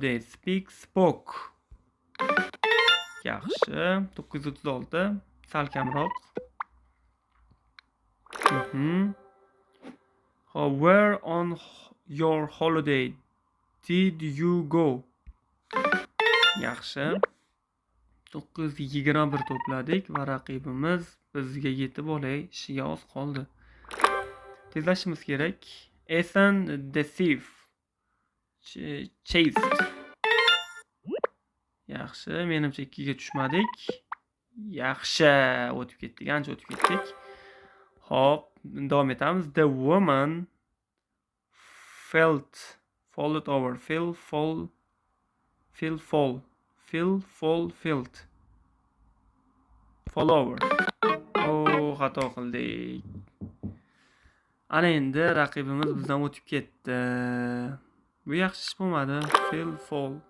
They speak, spoke. Yaxshi. 936. Sal kamroq. Xo'p, where on your holiday did you go? Yaxshi. 921 to'pladik va raqibimiz bizga yetib olay, ishiga oz qoldi. Tezlashimiz kerak. Ethan deceive. Chased. Yaxshi, menimcha ikkiga tushmadik. Yaxshi, o'tib ketdik, ancha o'tib ketdik. Xo'p, davom etamiz. The woman felt, folded over, fell, fall, fell, fall, fell, fall, felt. Fall over. Oh, xato qildik. Ana endi raqibimiz bizdan o'tib ketdi. Bu yaxshi ish bo'lmadi. Fell, fall.